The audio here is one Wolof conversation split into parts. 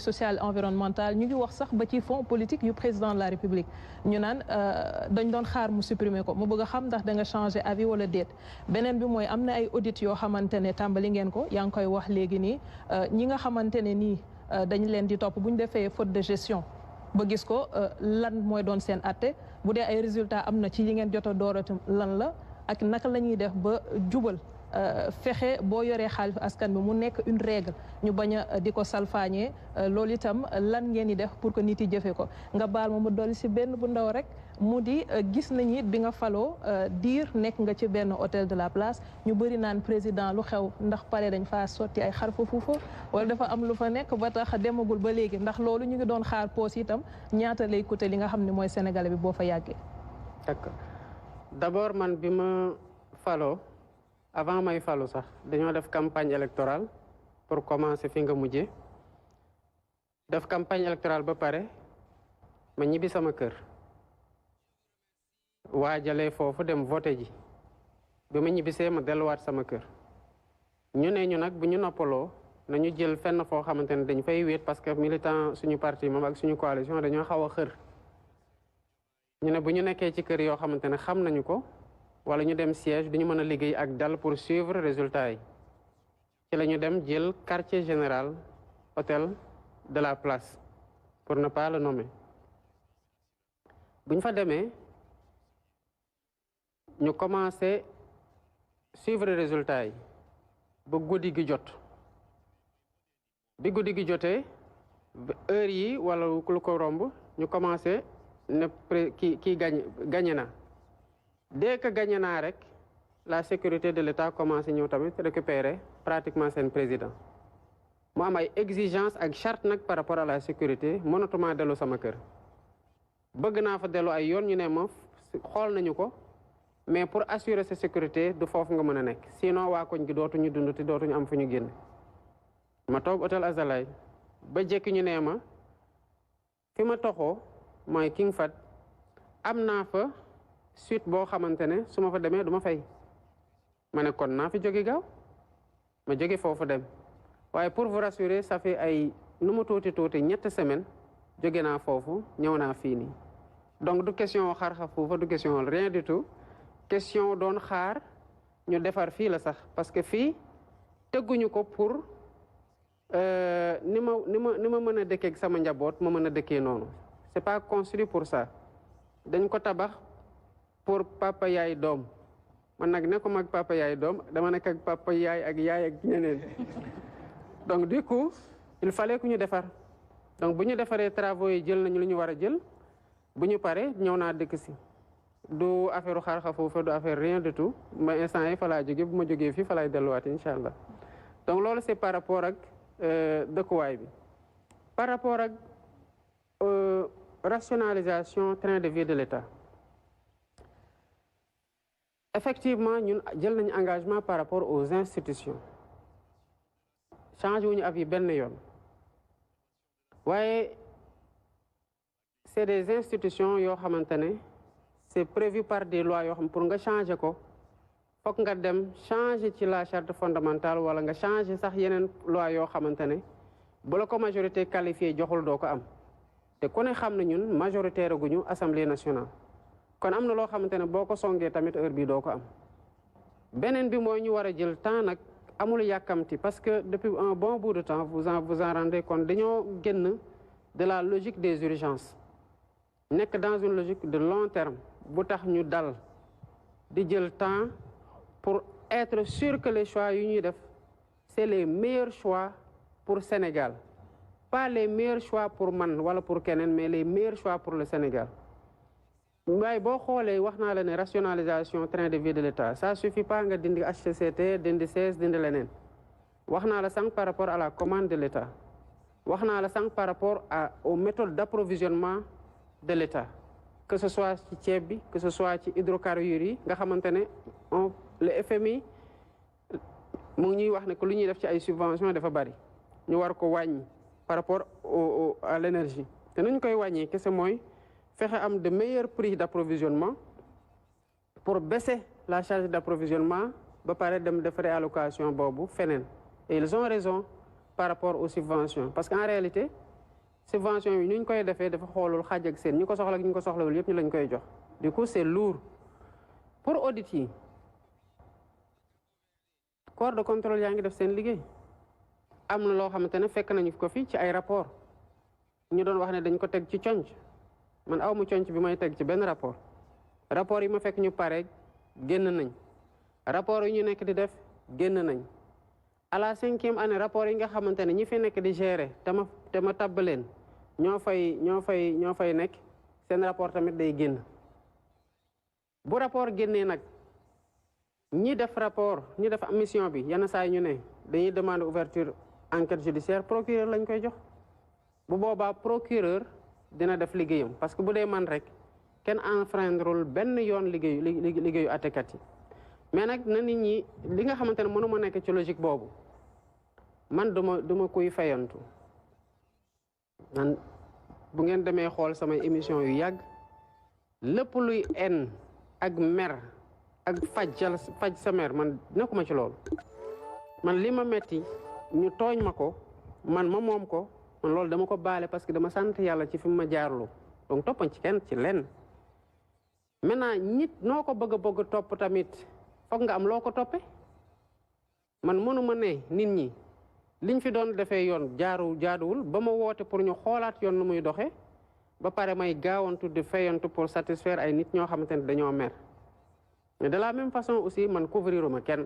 sociale environnementale ñu ngi wax sax ba ci fonds politique yu président de la République ñu naan dañ doon xaar mu supprimer ko mu bëgg a xam ndax da nga changer avis wala déet beneen bi mooy am na ay audits yoo xamante ne tàmbali ngeen ko yaa ngi koy wax léegi nii ñi nga xamante ne nii dañ leen di topp bu ñu defee faute de gestion ba gis ko lan mooy doon seen atte bu dee ay résultats am na ci yi ngeen jot a dooratam lan la ak naka la ñuy def ba jubal fexe boo yoree xaalis askan bi mu nekk une règle ñu bañ a di ko salfaañee loolu itam lan ngeen di def pour que nit yi jëfee ko nga baal ma mu dolli si benn bu ndaw rek mu di gis nañu it bi nga faloo diir nekk nga ci benn hôtel de la place ñu bëri naan président lu xew ndax pare dañ faa sotti ay xar fa fuufa wala dafa am lu fa nekk ba tax demagul ba léegi ndax loolu ñu ngi doon xaar poos itam ñaata lay coûter li nga xam ne mooy sénégalais bi boo fa yàggee. d'accord d'abord man bi ma faloo avant may falu sax dañoo def campagne électorale pour commencer fi nga mujjee def campagne électorale ba pare ma ñibbi sama kër waajalee foofu dem voté ji bi ma ñibbisee ma delluwaat sama kër ñu ne ñu nag bu ñu noppaloo nañu jël fenn foo xamante ne dañ fay wéet parce que militant suñu parti moom ak suñu coalition dañoo xaw a xër ñu ne bu ñu nekkee ci kër yoo xamante ne xam nañu ko wala ñu dem siège duñu mën a liggéey ak dal pour suivre résultat yi ci la ñu dem jël quartier général hôtel de la place pour ne pas le nommer bu ñu fa demee ñu commencé suivre résultat yi ba guddi gi jot bi guddi gi jotee heure yi wala lu ko romb ñu commencé ne kii gagné na dès que gagné naa rek la sécurité de l'État commencé ñëw tamit récupérer pratiquement seen président mu am ay exigences ak charte nag par rapport à la sécurité mënatuma dellu sama kër bëgg naa fa dellu ay yoon ñu ne ma xool nañu ko mais pour assurer sa sécurité du foofu nga mën a nekk sinon waa koñ gi dootuñu dund te dootuñu am fu ñu génn ma toog hôtel Azalaï ba jekki ñu nee ma fi ma toxoo mooy King Fahd am naa fa suite boo xamante ne su ma fa demee du ma fay ma ne kon naa fi jóge gaaw ma jóge foofu dem waaye pour vous rassurer ça fait ay nu mu tuuti ñetti semaines jóge naa foofu ñëw naa fii nii donc du question xar-xa foofa du question rien du tout question doon xaar ñu defar fii la sax parce que fii tegguñu ko pour ni ma mën a dëkkee ak sama njaboot ma mën a dëkkee noonu c'est pas construit pour ça dañ ko tabax pour papa yaay doom man nag nekkuma ak papa yaay doom dama nekk ak papa yaay ak ñeneen donc du coup il fallait que ñu defar donc bu ñu defaree travaux yi jël nañu lu ñu war a jël bu ñu paree ñëw naa dëkk si du affaire xaar-xa foofu du affaire rien du tout ma instant yi fa laa jógee bu ma jógee fii fa laay delluwaat incha allah donc loolu c'est par rapport ak dëkkuwaay bi par rapport ak rationalisation train de vie de l'État effectivement ñun jël nañu engagement par rapport aux institutions changé wuñu avis benn yoon waaye c'est des institutions yoo xamante ne c'est prévu par des lois yoo xam pour nga changer ko fokk nga dem changer ci la charte fondamentale wala nga changer sax yeneen loi yoo xamante ne bu la ko majorité qualifiée joxul doo ko am te ku ne xam na ñun majoritaire guñu assemblée nationale kon am na loo xamante ne boo ko songee tamit heure bii doo ko am beneen bi mooy ñu war a jël temps nag amul yàkkamti parce que depuis un bon bout de temps vous en rendez compte dañoo génn de la logique des urgences nekk dans une logique de long terme bu tax ñu dal di jël temps pour être sûr que les choix yu ñuy def c'est les meilleurs choix pour Sénégal pas les meilleurs choix pour man wala pour keneen mais les meilleurs choix pour le Sénégal waaye boo xoolee wax naa la ne rationalisation train de vie de l'État ça suffit pas nga dindi HCCT dindi CES dindi leneen wax naa la sànq par rapport à la commande de l'État wax naa la sànq par rapport aux méthodes d'approvisionnement de l'État que ce soit ci ceeb bi que ce soit ci hydrocarbures yi nga xamante ne le FMI mu ngi ñuy wax ne que lu ñuy def ci ay subventions dafa bari ñu war ko wàññi par rapport à l'énergie te nañu koy wàññi kese mooy fexe am de meilleurs prix d'approvisionnement pour baisser la charge d'approvisionnement ba pare dem def réallocation boobu feneen et ils ont raison par rapport aux subventions parce qu'en réalité subvention yi ñu koy defee dafa xoolul xaaj ak seen ñu ko soxla ak ñu ko soxlawul yëpp ñu lañ koy jox du coup c'est lourd pour audit yi corps de contrôle yaa ngi def seen liggéey am na loo xamante ne fekk nañu ko fi ci ay rapport ñu doon wax ne dañ ko teg ci conc man aw mu conc bi may teg ci benn rapport yi ma fekk ñu pare génn nañ rapport yi ñu nekk di def génn nañ à la 5e année rapport yi nga xamante ne ñi fi nekk di gérer te ma tabb leen ñoo fay nekk seen rapport tamit day génn bu rapport génnee nag ñi def rapport ñi def mission bi yenn saa yi ñu ne dañuy demander ouverture enquête judiciaire procureur lañ koy jox bu boobaa procureur dina def liggéeyam parce que bu dee man rek kenn enfreindrewul benn yoon liggéeyu àttekat yi mais nag na nit ñi li nga xamante ne mënuma nekk ci logique boobu man duma kuy fayantu man bu ngeen demee xool samay émission yu yàgg lépp luy en ak mer ak faj sa mer man nekkuma ci loolu man li ma metti ñu tooñ ma ko man ma moom ko man loolu dama ko baale parce que dama sant yàlla ci fi mu ma jaarloo donc toppañ ci kenn ci lenn maintenant nit noo ko bëgg a topp tamit foog nga am loo ko toppe man mënuma ne nit ñi liñ fi doon defee yoon jaaduwul ba ma woote pour ñu xoolaat yoon nu muy doxee ba pare may gaawantu di fayantu pour satisfaire ay nit ñoo xamante ne dañoo mer mais de la même façon aussi man couvriruma kenn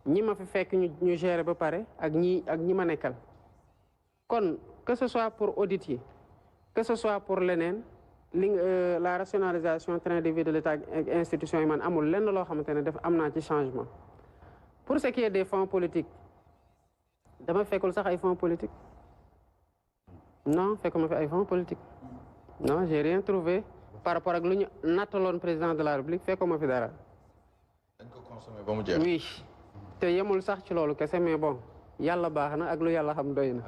ñi ma fi fekk ñu gérer ba pare ak ñi ma nekkal kon que ce soit pour audit yi que ce soit pour leneen la rationalisation train de vie de l'État ak institution yi man amul lenn loo xamante ne def am naa ci changement pour ce qui est des fonds politiques dama fekkul sax ay fonds politiques non fekkuma fi ay fonds politiques non j'ai rien trouvé par rapport ak lu ñu nattaloon président de la République fekkuma fi dara. dañ ko consommé ba mu jeex. oui te yemul sax ci loolu kese mais bon yàlla baax na ak lu yàlla xam doy na.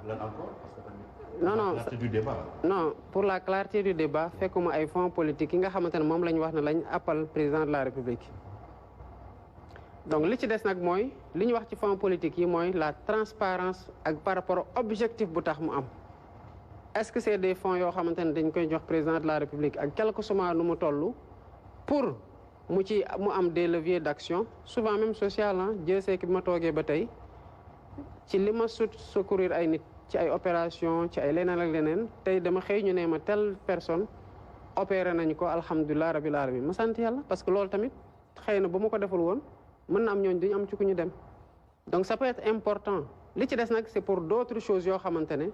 non pour la clarté du débat fekkuma ay fonds politiques yi nga xamante ne moom la ñu wax ne lañ appal président de la République. donc li ci des nag mooy li ñu wax ci fonds politique yi mooy la transparence ak par rapport objectif bu tax mu am est-ce que c'est des fonds yoo xamante ne dañ koy jox président de la République ak quelque soit nu mu toll pour mu am des leviers d'action souvent même social ah Dieu sait que bi ma toogee ba tey ci li ma secourir ay nit ci ay opération ci ay leneen ak leneen tey dama xëy ñu ne ma telle personne opéré nañu ko alhamdulilah rabil alamin ma sant yàlla parce que loolu tamit xëy na bu ma ko deful woon mën na am ñooñ duñu am ci ku ñu dem donc ça peut être important li ci des nag c'est pour d'autres choses yoo xamante ne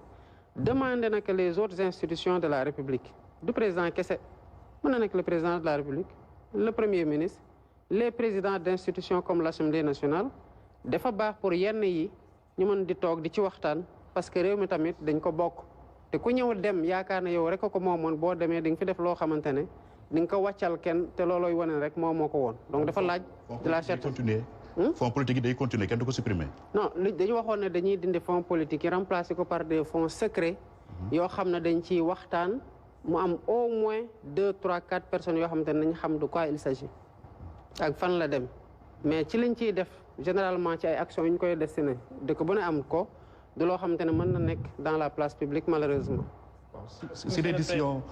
demander na que les autres institutions de la République du président kese mën na nekk le président de la République le premier ministre les présidents d'institutions comme l'Assemblée nationale dafa baax pour yenn yi ñu mën di toog di ci waxtaan parce que réew mi tamit dañ ko bokk te ku ñëw dem yaakaar ne yow rek ko moomoon boo demee di nga fi def loo xamante ne di nga ko wàccal kenn te loolooy wane rek moo ko woon donc dafa laaj de la cherté fonds politique yi day continuer kenn du ko supprimer non dañu waxoon ne dañuy dindi fonds politique yi remplacer ko par des fonds secrets yoo xam ne dañ ciy waxtaan mu am au moins 2, 3, 4 personnes yoo xamante ne nañ xam de quoi il s'agit ak fan la dem mais ci liñ ciy def généralement ci ay actions yu ñu koy destiné dëkk bu ne am ko du loo xamante ne mën na nekk dans la place publique malheureusement si des décisions